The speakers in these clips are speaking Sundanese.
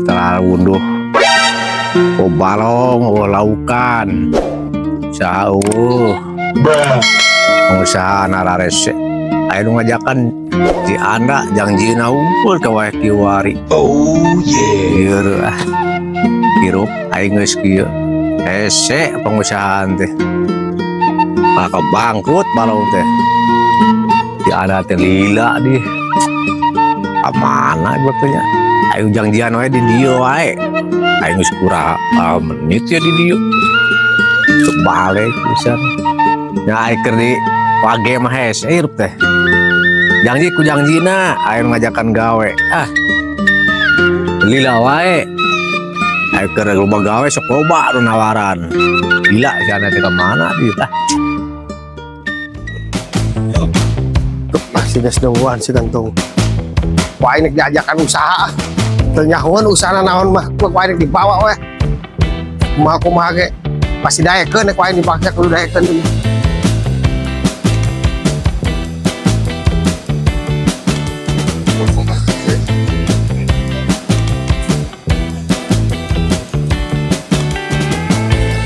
Terlalu oh balong, oh laukan. Saha eueuh. Pengusaha nararese. Ayo nu ngajakan si Anda jangjina unggul ka wae kiwari. Oh yeah. Ieu ah. Hirup aing geus kieu. Hese pengusahaan teh. Maka bangkrut balong teh. Si Anda teh lila di. Kamana betulnya? Ayo janjian wae di dieu wae. Aing geus kurang menit ya di dieu. Balik pisan. Ya aing keur di wage mah hese hirup teh. Janji ku jangjina aing ngajakan gawe. Ah. Lila wae. Aing keur loba gawe sok loba nu nawaran. Gila si Anda teh ka mana dieu tah. Pasti geus nungguan si Tangtung. Wah ini diajakan usaha. Teu nyahoan usaha naon mah, ku aing dibawa we. Kumaha kumaha ge pasti daekeun ku aing dipake kudu daekeun.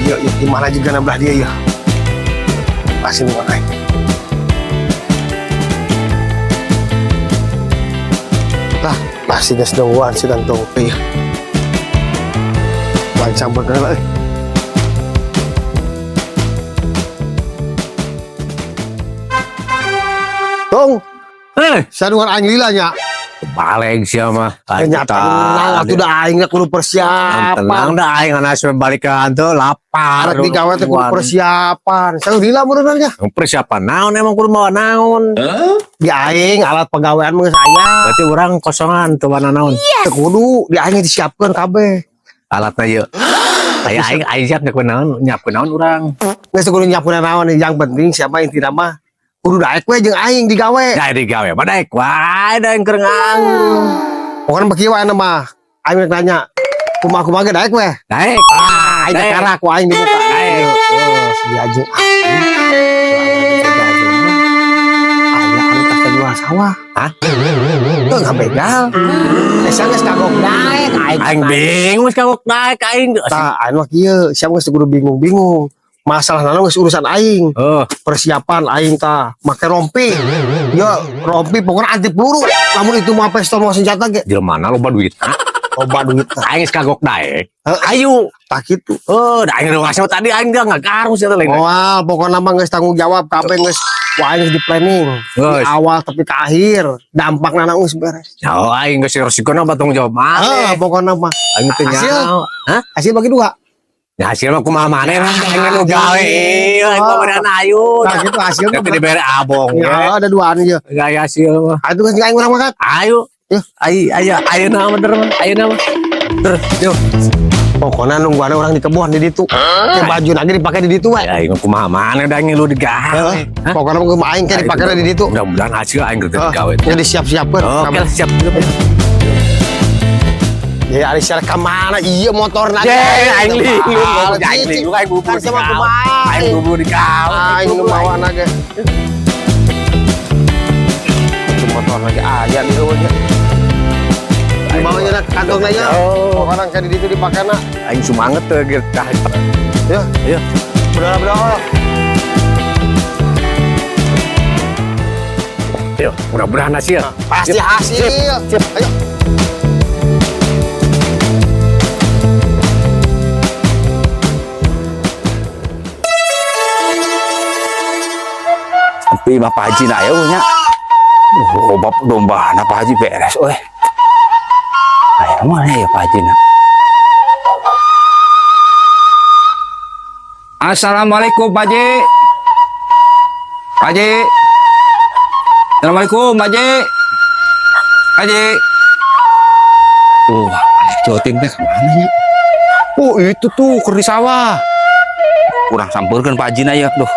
Iya, iya, di mana juga belah dia ya. Pasti nungguan aing. Lah, pasti geus nungguan si Tangtung. Iya. Wah, campur heula euy. Tong, Eh, sadungan aing lila nya. balik sia mah. Aing Nya tenang atuh da aing kudu persiapan. Tenang dah aing anak balik ke hantu lapar. Arek digawe teh kudu persiapan. Saya lila meureun nya. Persiapan naon emang kudu mawa naon? Di aing alat pegawaian mah geus aya. Berarti urang kosongan teu wana naon. Teu kudu di aing disiapkeun kabeh. Alatna ieu. Aya aing aing siap nyiapkeun naon, nyiapkeun naon urang. Geus teu kudu nyiapkeun naon, yang penting siapa intina mah kudu daek we jeung aing digawe. Ya digawe mah daek wae da keur nganggur. Pokoknya beki wae mah. Aing rek nanya, kumaha kumaha ge daek we. Daek. Ah, aing Daek. karak ku aing dibuka. Daek. Oh, si jeung aing. Aya anu tas jual sawah. Hah? Tuh ngabegal. Eh, sia geus kagok daek aing. Aing bingung geus kagok daek aing. Tah, aing mah kieu, sia geus kudu bingung-bingung. Masalah nana geus urusan aing. Oh, Persiapan aing tah make rompi. Ya, rompi pokoknya anti peluru. Lamun itu mah pistol mau senjata ge jelema mana loba duit. Loba duit tah. Aing geus kagok daek. Heuh, Ayo. tah kitu. Oh, da aing reuasna tadi aing geus ngagarung sia teh lain. Moal, pokoknya mah geus tanggung jawab kabeh geus wah aing geus di planning. Di Geus. awal tapi ke akhir dampak nana geus beres. Ya aing geus resikona mah tanggung jawab Ah, maneh. pokoknya mah Aing teh Hasil? nyaho. Hah? Hasil bagi dua. Ya hasil mah kumaha maneh lah aing nu gawe. Ieu aing mah beneran ayo. Nah, gitu hasil mah. Nanti dibere abong. Ya, ada duaan aja. Gak hasil mah. Ah, itu geus aing urang makan. Ayo. Yuk. Ayo, ayo, ayo nama bener mah. Ayo nama. Ter, yuk. Pokoknya nungguan orang di kebun di ditu. Ya, baju lagi dipakai di ditu wae. Ya, aing kumaha maneh da ngilu digawe. Heeh. Pokoknya mah aing kayak dipakai di ditu. Mudah-mudahan hasil aing teu digawe. Jadi siap-siapkeun. Oke lah, siap. Ya ari sia ka mana ieu motor na. Ye, aing linglung, aing linglung, aing bubur Kan sama digawe. kumaha. Aing bubur digawe. Aing nu mawana ge. Itu motor lagi aya di eueuh nya. Dibawanya na kantong nya. Oh. Pokoknya kayak di ditu dipakena. Aing sumanget teu gitu. Tah. Ya, Ayo. berdoa-berdoa. Ayo, mudah-mudahan hasil. Pasti hasil. Sip. Ayo. Tapi Bapak Haji na aya nya. Oh, bap domba na Pak Haji beres euy. Aya mana ya Pak Haji na? Assalamualaikum Pak Haji. Pak Haji. Assalamualaikum Pak Haji. Pak Haji. Oh, joting teh kemana nya? Oh, itu tuh keur di sawah. Kurang sampeurkeun Pak Haji na ya, duh.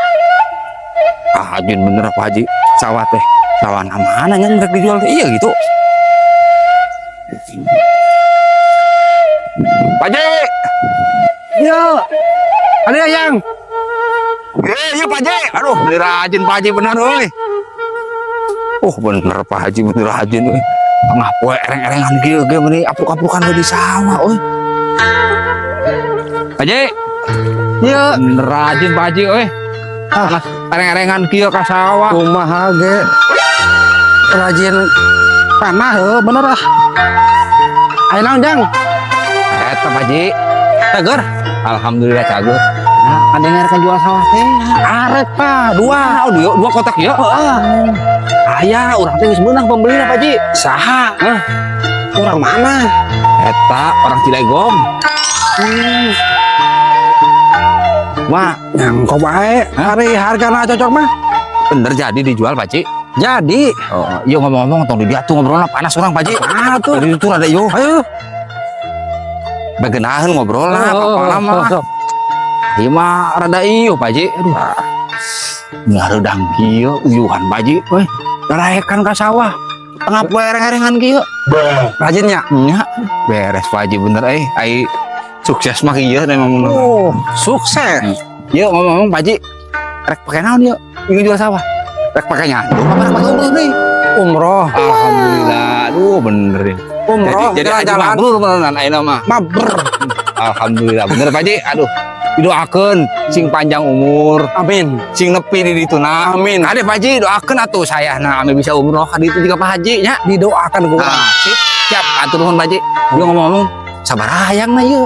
Ah, Haji bener Pak Haji. Sawah teh. Sawah mana nya mereka dijual teh? Iya gitu. Pak Haji. Ya. Ada yang. Eh, iya Pak Haji. Aduh, beli rajin Pak Haji bener euy. Oh, bener Pak Haji bener rajin euy. Tengah poe ereng-erengan kieu ge meuni apruk-aprukan we di sawah euy. Pak Haji. Iya. Bener rajin Pak Haji euy. Ah. Ereng-erengan kieu ka sawah. Kumaha ge rajin panah heuh bener ah. Ayo naon, Jang? Eta Pak Haji. Teger. Alhamdulillah cager. Nah, kadengar kan jual sawah teh. Arek pa dua. Oh, dua kotak ya. Heeh. Aya urang teh geus meunang pembelina Pak Haji. Saha? Hah? Orang mana? Eta orang Cilegong. Wah, Yang kok bae hari hargana cocok mah. Bener jadi dijual Pak Haji. Jadi. Oh, iya ngomong-ngomong tong di dieu tuh ngobrolna panas urang Pak Haji. Ah tuh. Di ditu rada ieu. Ayo. Begenaheun ngobrolna Oh, apa lama. sok. Ieu mah rada ieu Pak Haji. Aduh. Ngareudang kieu uyuhan Pak Haji euy. Daraekan ka sawah. Tengah poe ereng-erengan kieu. Rajinnya. Nya, beres Pak Haji bener euy. Ai sukses mah kieu emang bener. Oh, sukses. Yuk ngomong-ngomong Pak Haji, rek pakai naon yuk? Ingin jual sawah. Rek pakai nyandung apa rek pakai umroh nih? Umroh. Alhamdulillah, aduh bener ya. Umroh Jadi haji jalan-jalan. mabrur beneran ayeuna mah. Mabrur. Alhamdulillah bener Pak Haji, aduh. Didoakeun sing panjang umur, Amin. Sing nepi di ditu na. Amin. Kade Pak Haji doakeun atuh saya nah ame bisa umroh ka ditu juga Pak Haji nya. Didoakan ku urang. Nah, sip, siap atur nuhun Pak Haji. Ieu ngomong-ngomong sabaraha hayang na ieu?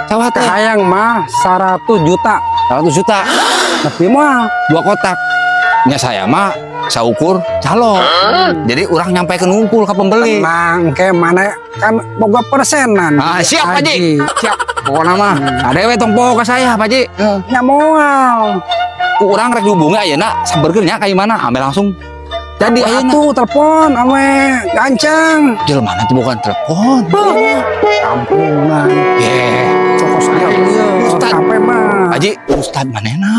Sawah teh Hayang mah 100 juta. 100 juta. Tapi mah Dua kotak. Nya saya mah saukur calo. Jadi orang nyampe ke nungkul ke pembeli. Tenang, ke mana kan boga persenan. Ah, siap, Pak Haji. Siap. Pokoknya mah ada we tong poho ka saya, Pak Haji. Ya moal. Ku urang rek dihubungi ayeuna sampeurkeun nya ka mana ame langsung. Jadi ayeuna Atuh telepon ame gancang. Jelema tuh bukan telepon. Kampungan. Ye, Cokos saya ieu. Ustad. HP mah. Pak Haji, Ustad manehna.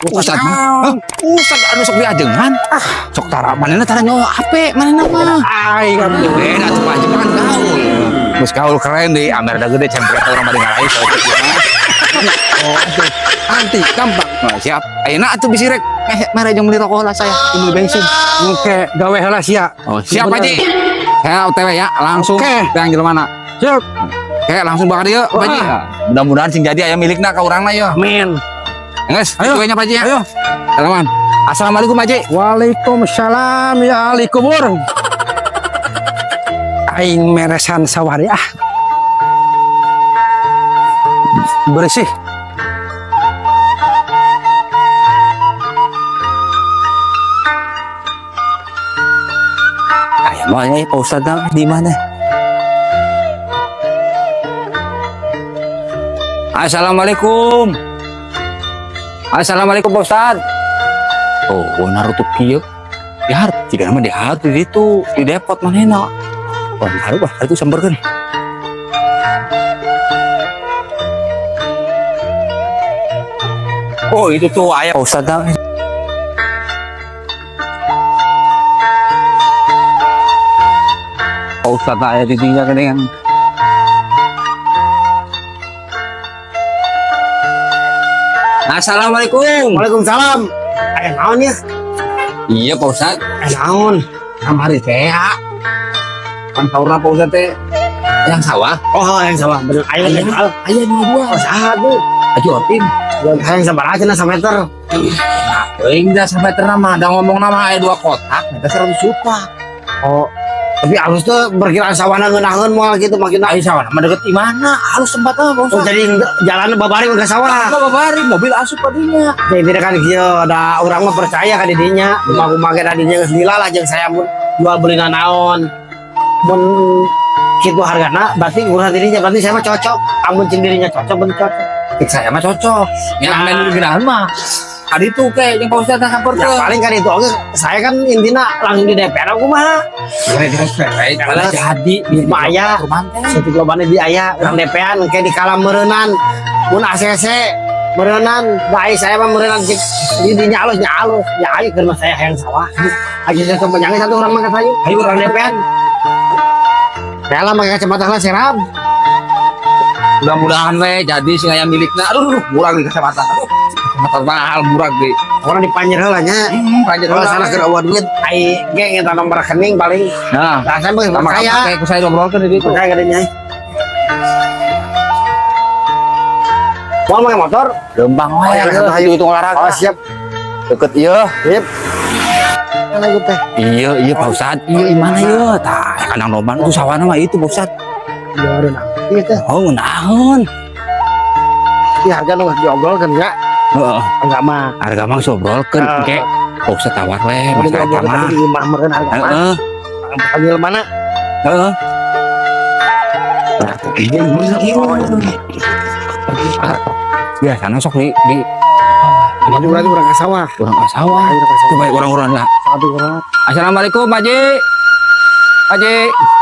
Ustad mah. Naon? Hah? Ustad anu sok diajengan. Ah, sok tara manehna tara nyawa HP manehna mah. Aing atuh. Beda tuh Pak Haji mah kan gaul. Geus gaul keren deh, amer da gede cempret urang bari ngarahi saeutik mah. Oh, atuh. Nanti gampang. Nah, siap. Ayeuna atuh bisi rek mere jeung meuli rokok lah saya, jeung meuli bensin. Engke gawe heula sia. Oh, siap Pak Haji. Saya OTW ya, langsung Oke. yang jelema mana. Siap. Oke, langsung bakal dieu Pak Haji. Wah. Mudah-mudahan sing jadi aya milikna ka urangna ya. Amin. Geus, Ayo. ayo nya Pak Haji ya. Ayo. Salaman. Assalamualaikum Pak Haji. Waalaikumsalam ya ahli kubur. Aing meresan sawah deui ah. Bersih. Aya mah ya Pak Ustad di mana? Assalamualaikum. Assalamualaikum Pak Ustad. Oh, narutuk kieu. Ya, jika nama di hati di ditu, di depot manehna. Wah, haru bah, itu sampeurkeun. Oh, itu tuh ayah Pak Ustad. Pak Ustad ayah ditinggal dengan. Assalamualaikum. Waalaikumsalam. Aya naon ya? Iya Pak Ustad. Aya naon? Kamari teh ya. Pan saurna Pak Ustad teh yang sawah. Oh, yang sawah bener. Aya Aya. jual. Aya dua buah. Oh, saha tuh? Aji Otin. Hayang sabaraha cenah sameter? Euy da sampai ternama da ngomong nama aya dua kotak minta 100 juta. Oh, tapi halus tuh berkiraan sawahna ngeunaheun moal gitu makin Ayo sawah mah deket di mana? Halus tempatnya Pak Oh, Ustad. jadi jalan babari ke sawah. Apa babari mobil asup padinya. Jadi tidak kan kieu da urang mah percaya ka didinya. Kumaha-kumaha ge da dinya geus lila lah jeung saya mun jual beli naon. Mun kitu hargana berarti urusan dirinya berarti saya mah cocok. Amun cing dirinya cocok berarti cocok. Cek saya mah cocok. Yang Nah. main dulu mah. Tadi tuh kayak yang Pak Ustad Ya paling kan itu oke saya kan intinya langsung di DPR aku mah. Malah jadi Mah aya setik lobana di aya urang DPR kayak di kalam meureunan mun ACC meureunan da ai saya mah meureunan cik di dinya alus nya alus ya ayo keur mah saya hayang sawah. Aja saya penyangga satu orang mah ka saya. Ayo urang DPR. Saya lah pakai kacamata lah serap. Mudah-mudahan we jadi sing aya milikna. Aduh, murah di kacamata. Aduh, kacamata mahal murah ge. Orang dipanjer heula nya. Panjer Kalau sana keur eueuh duit, ai ge nginta nomor rekening paling. Nah, Nah, saya mah sama percaya. kayak ku saya diobrolkeun di ditu. Percaya gede. Mau pakai motor? Lembang wae. Oh, ya, Itu ayo. itu olahraga. Oh, siap. Deket ieu. Sip. Mana ieu teh? Iya, iya Pak Ustad. Iya, di mana ieu? Tah, kandang domba itu sawahna mah itu Pak Ustad. Iya, ada nah. Iya teh. Oh, ngeunaheun. Iya, harga nu diobrolkeun enggak? Heeh, Enggak mah. harga mah geus obrolkeun Ah. engke. Pak Ustad tawar we masalah eta mah. Tadi imah meureun harga mah. Heeh, Panggil mana? heeh. Iya, iya. Biasana sok di Jadi urang urang ka sawah. urang ka sawah. Ayo ka sawah. Coba orang-orang lah. Satu urang. Assalamualaikum, Pak Haji. Pak Haji.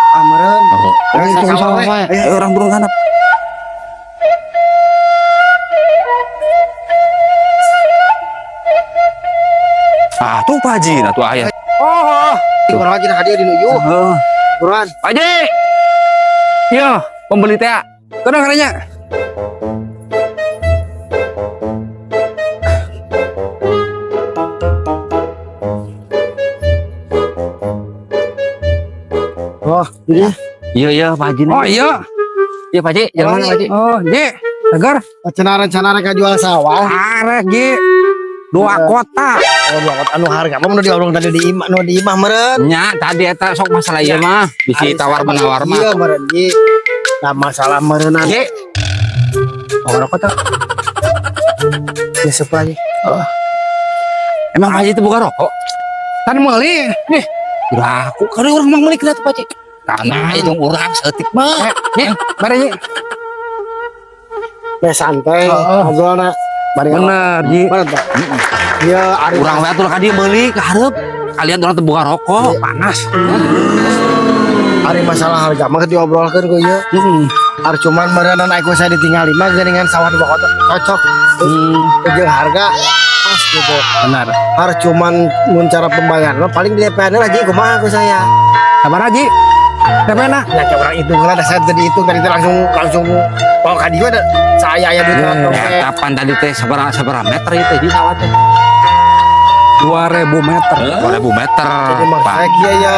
Ah, meureun. Oh, Ayo, ka ka sawah sawah, wae. we. Ayo urang burung kana. Ah, tuh Pak Haji, nah tuh aya. Oh, urang lagi hadiah di nuju. Heeh. Buruan. Pak Haji. Iya, pembeli teh. Kenapa karenya? Oh, jadi Iya, iya, Pak Haji. Oh iya. Iya, Pak Haji, jalan mana Pak Haji? Oh, Ji. Segar. rencana-rencana rek jual sawah. Arek Ji. Dua kota. Oh, dua kota anu harga mah nu diobrol tadi di imah, nu di imah meureun. Nya, tadi eta sok masalah ieu mah, bisi tawar menawar mah. Iya meureun Ji. Nah, masalah meureunan. Ji, Oh, rokok tuh. Ya sepa lagi. emang Pak Haji itu bukan rokok? Tan meuli. Nih, aku kalau orang mau meuli kenapa Pak Haji? Karena itu orang seetik mah. Ji, bare Ji. Nah, santai Oh. ngobrolna. Bari Bener, Ji. Bener tah? Iya, ari Urang we atuh ka dieu meuli ka hareup. Kalian orang teu boga rokok. Panas. Ari masalah harga mah diobrolkeun ku ieu. Heeh. Ari cuman meureunan ku saya ditinggali mah geuningan sawah dua kota cocok. Jeung harga pas gitu. Benar. Harus cuman mun cara pembayaran mah paling di DP-an lah Ji kumaha ku saya. Sabar Ji. DP na. Ya kayak orang hitung lah, saya tadi hitung tadi teh langsung langsung kalau ka dieu ada saya aya duit dompet. Eta pan tadi teh sabaraha sabaraha meter ieu teh di sawah teh? 2000 meter. 2000 meter. Jadi maksud Pak. saya kieu ya.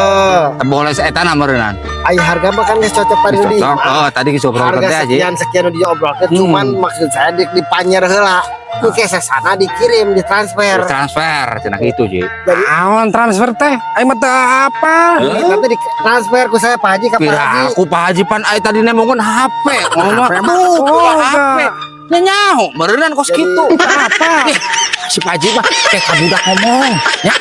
Boleh eta na meureunnan. Ai harga mah kan geus cocok tadi di. Cocok. Oh, tadi geus obrolkeun Harga teh Haji. sekian sekian nu diobrolkeun cuman maksud saya di dipanyer heula. Ku sesana dikirim ditransfer. Transfer cenah kitu, Ji. Jadi Awan transfer teh. Aing mah teu apa. nanti ditransfer ku saya Pak Haji ka Pak Kira Haji. aku Pak Haji pan ai tadi nemongan HP. Ngomong HP mah. tuh, Oh, HP. Nya nyaho, meureunnan kos Jadi- kitu. Apa? Eh, si Pak Haji mah kayak kabudak ngomong. Ya,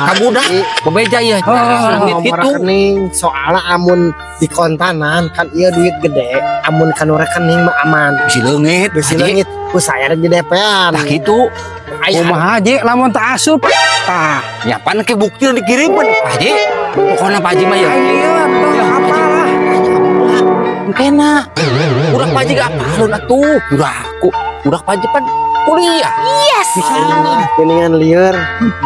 kabudak bebeja ya. Oh, Langit nomor gitu. rekening soalnya amun di kontanan kan iya duit gede amun kanu rekening mah aman Bisi leungit, besi Haji. leungit ku saya rek di DP-an Tah kitu. Ai, Kumaha Ji lamun teu asup. Tah. Ya pan ke bukti nu dikiriman Pak Haji. Pokoknya Pak Haji mah ya. Aing ieu teu apa lah. Kena. Budak Pak Haji gak apalun atuh. Budak aku. Budak Pak Haji pan kuliah. Yes. Bisa. Geningan lieur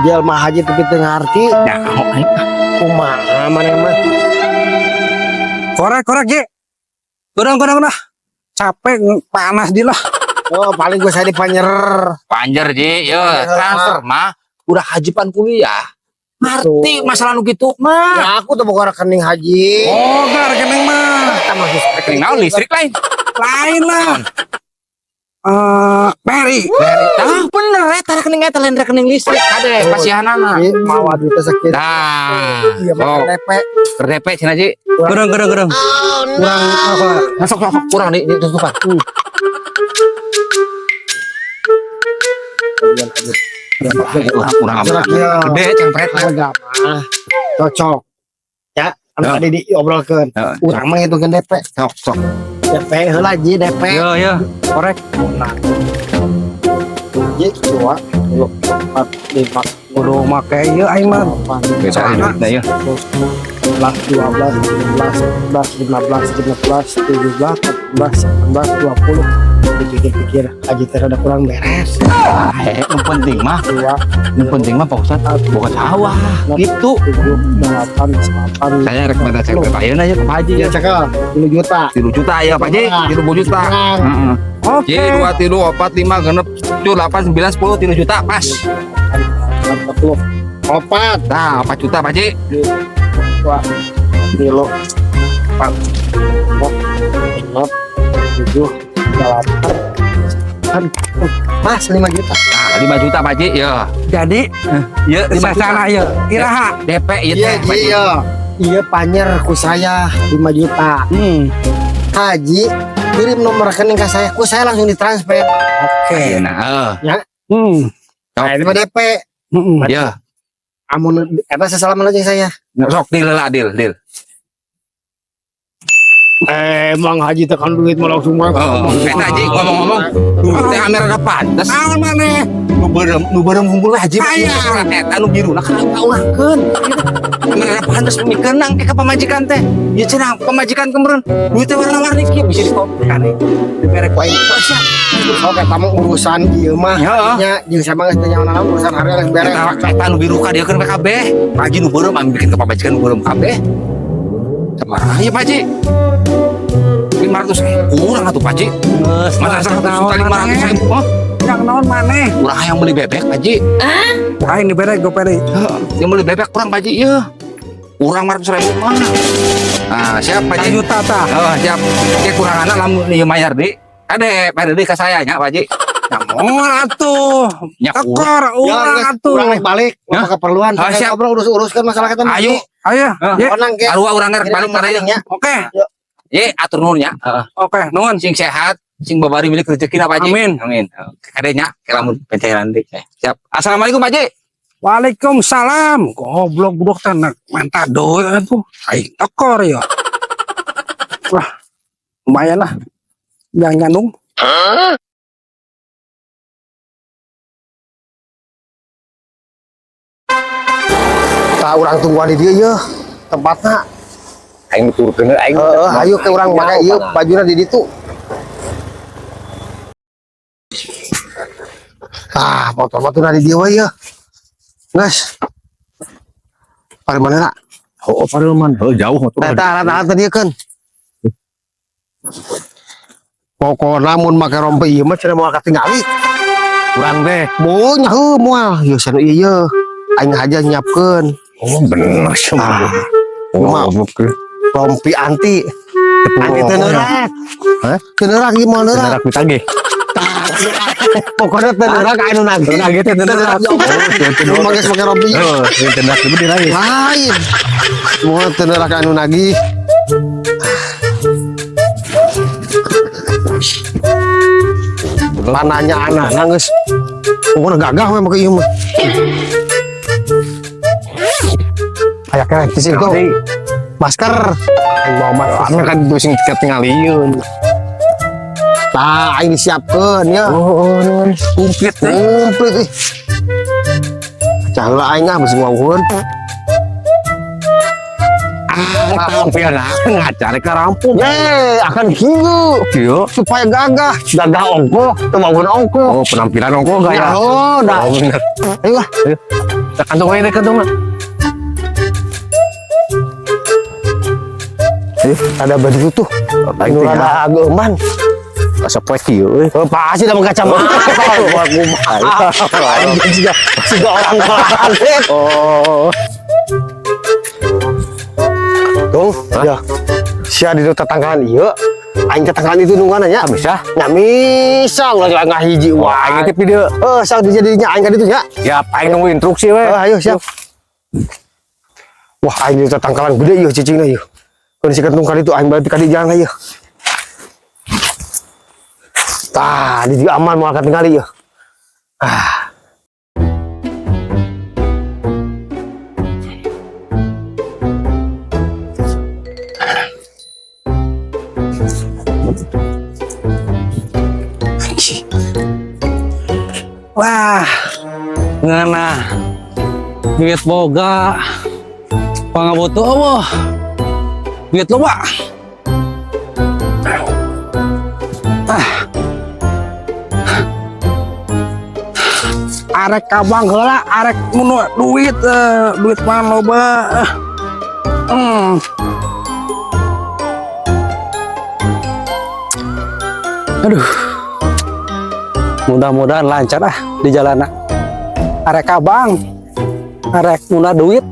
jelma haji tapi teu ngarti Nyaho aing. kumaha maneh mah Korek korek Ji. Kurang kurang lah. Capek panas di lah. Oh paling gue saya dipanyer Panjer Ji, yo transfer mah udah haji pan kuliah. Ngerti masalah nu kitu mah. Ya aku tuh bukan rekening haji. Oh, gak rekening mah. Kita masih Rekening naon listrik lain. Lain lah. Eh, Peri. Tah bener eta rekening eta lain rekening listrik kade pasihanana. Ini mawa duitnya sakit. Tah. Iya, Oh, makan DP. keur DP cenah Ji. Gereng gereng gereng. Kurang apa? Nah, sok sok sok kurang di ditutupan. Urang urang Jerak ya. Gede cengpret lah. Harga mah cocok. Ya, anu Ya. tadi diobrolkeun. Ya, Urang mah ngitungkeun DP. Sok sok. DP heula ji DP. Yo yo, korek. Nah. Ji 2 3 4 5 Kudu make ieu aing mah. 8 Beda duitna ya. 11 12 13 14 15 16 17 18 19 20. Dipikir-pikir Haji teh rada kurang beres. Eh, yang penting mah, Dua, yang penting mah Pak Ustad boga sawah. Gitu. tujuh, delapan, delapan. Saya rek minta cek ayeuna ya ke Pak Haji Iya ya. cekal, 10 juta. 3 juta ya Pak Haji, 3 juta. Tenang. Heeh. Oke. J dua tilu opat lima genep tujuh delapan sembilan sepuluh 3 juta pas. 40. Opat. Nah, 4 juta Pak Haji. Dua, tilu, empat, lima, enam, tujuh, delapan, sembilan. Pas 5 juta. Nah, 5 juta Pak Haji ya. Jadi Ya, 5 juta. salah ya. Iraha. DP ya teh Pak Haji. Iya, iya panyer ku saya 5 juta. Haji kirim nomor rekening ke saya, ku saya langsung ditransfer. Oke. Iya, nah, heeh. Nah, ini mah DP. Ya, Amun eta sesalaman aja saya. Sok deal lah, deal, deal. Emang Haji tekan duit mau langsung mah. Oh, eta Haji ngomong-ngomong, duit teh amer rada pantes. Naon maneh? Nu beureum unggul Haji. Aya. Eta nu biru lah kana kaulahkeun. Amer rada pantes mikeun nang ke pamajikan teh. Ya cenah pamajikan kemarin duit teh warna-warni kieu bisa dikopikan. Dibere ku aing. Oh, siap. Sok eta mah urusan ieu mah. Ya. Nya jeung sama geus teu nyaho urusan hari geus beres. Eta eta nu biru ka dieu keun PKB. Pak Haji nu beureum ame bikin ke pamajikan nu beureum kabeh. Sabaraha ya Pak Haji? 500 kurang atuh Pak Haji. Masa 100 juta 500 ribu? Oh, Yang naon maneh? kurang yang beli bebek Pak Haji. Aing dibere gope deui. Heeh, yang beli bebek kurang Pak Haji ya. Kurang 500 ribu mah. Nah, siap Pak Haji. Juta tah. Oh, siap. Oke, kurang anak lamun ieu mayar di. Ade, pada di ke saya nya Pak Haji. Ya moal atuh. Nya kurang. Tekor urang Ya, atuh. urang naik balik, Ya. apa keperluan? Ah, Saya siap. ngobrol urus-uruskan masalah kita. Ayo. Ayo. Heeh. Ye. Konang ke. Arwah urang rek balik ka dieu. nya. Oke. Ye, atur nuhun nya. Heeh. Oke, nuhun. Sing sehat, sing babari milik rezeki Pak Haji. Amin. Amin. Kade nya, lamun pencairan deui. Siap. Assalamualaikum Pak Haji. Waalaikumsalam. Goblok budak teh nak menta duit atuh. Aing tekor ya. Wah, lumayan lah. Yang nyandung. Tah urang tungguan di dieu ye. Tempatna. Aing turkeun aing. Heeh, ayo ke urang make ieu bajuna di ditu. Ah, motor motor di dieu we ye. Geus. Pare mana? Oh, pareman. Oh, jauh motor. Eta alat-alat tadi kan. Pokokna mun make rompi ieu mah cenah moal katingali. Kurang teh. Moal heuh moal. Ieu sana ieu ye. Aing aja nyiapkeun. Oh, bener sih. Ah, Oh, oke. Rompi anti. Anti teu neurak. Hah? Teu neurak ieu moal neurak. Neurak ditagih. Pokoknya teu neurak anu nagih. Teu nagih teh teu neurak. Oh, teu neurak. Make rompi. Oh, teu neurak gede lagi. Lain. Moal teu neurak anu nagih. Pananya anak geus. Pokoknya gagah we make ieu mah. Aya keneh di situ. Masker. Aing bawa masker. Anu kan itu sing ketingalieun. Tah, aing disiapkeun ya. Oh, oh, komplit teh. Komplit ih. Cah heula aing ah beusi ngawuhun. Ah, tampil lah ngacar ka rampung. Ye, akan kieu Kieu. supaya gagah, gagah ongkoh, teu wawuhun ongkoh. Oh, penampilan ongkoh gaya. Ya, oh, dah. Oh, bener. Ayo lah. Kantong aja deh kantong. Ada baju tuh. Aing Nu teh rada ageuman. Asa poe kieu euy. Oh, pasti dah kacamata. Wah, kumaha. Aing siga siga orang planet. Oh. Tuh, ya. Sia di tetanggaan ieu. Aing tetanggaan itu nungguan nya. Bisa. Nya bisa ulah ngahiji Wah, wae. aing ngitip di dieu. Eh, sok di jadinya aing ka ditu nya. Siap, aing nunggu instruksi we. Oh, ayo siap. Wah, aing di tetangkalan gede ieu cicingna ieu. Kondisi kentung kali itu aing balik kali jalan ieu. Tah, di dieu aman moal katingali ieu. Ah. Wah, ngeunah. Duit boga. Pangabutuh eueuh. Duit loba. Ah. Arek ka bank heula, arek munu duit, duit mah loba. Aduh. Mudah-mudahan lancar ah di jalan. Arek ka bank. Arek muna duit.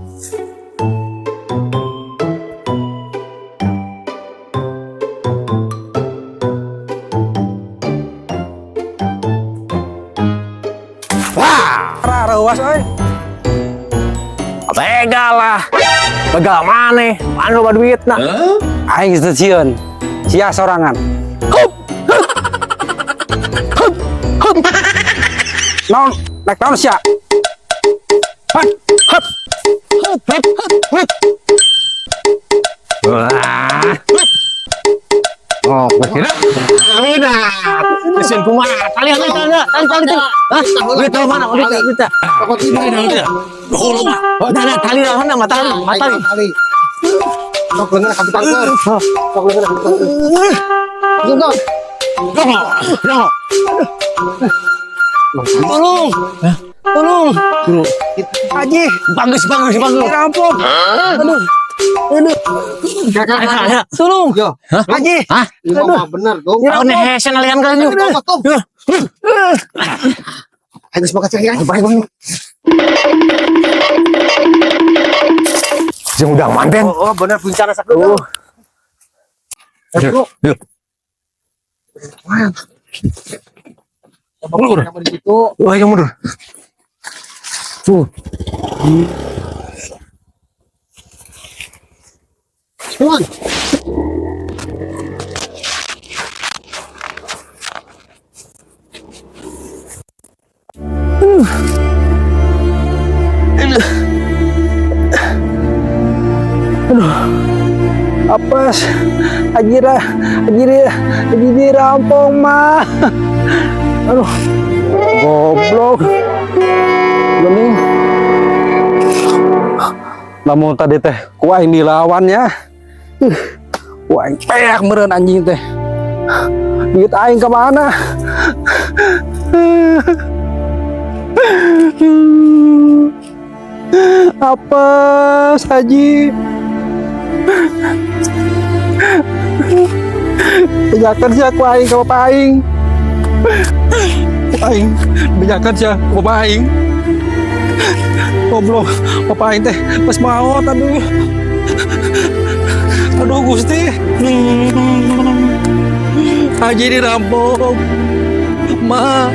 Wah, Rareuwas euy. begal lah. Begal mana? Mana loba duitna? Aing teu sieun. Sia sorangan. Hup. Hup. Hup. Hup. Naon? Naik naon sia? Hup. Hup. Hup. Hup. Hup. Wah. Oh, kira. Udah. Mesin kumaha? Tali tali tali tali tali. Hah? Duit tahu mana? Duit duit. Pokok tidak. Oh, loba. Oh, dah tali dah mana? Mata mata. Tali. Sok leungeun kabutangkeun. Sok leungeun kabutangkeun. Jom, Dong. Dong. Tolong. Tolong. Haji, Bagus bagus bagus. dirampok. Aduh. Aduh. Tolong. Yo, Haji. Hah? ini mah bener, Dong. Oh, nih hesen alian kali ini. Tong, tong. Ayo semangat ya. Baik, baik. Jeung udah manten. Oh, bener bencana sakit. Oh. Bro. Yuk. Mundur. Di situ. Wah, yang mundur. Tuh. Cuman. Apes. Haji ra, Haji Haji dirampok mah. Aduh. Goblok. Geuning. Lamun tadi teh ku aing dilawan ya. Ku aing peak meureun anjing teh. Duit aing ke mana? Apes Haji. Bejakeun sia ku aing ka bapak aing. Ku aing bejakeun sia ku bapak aing. Goblok, bapak aing teh pas maot, aduh. Aduh Gusti. Haji dirampok. Ma.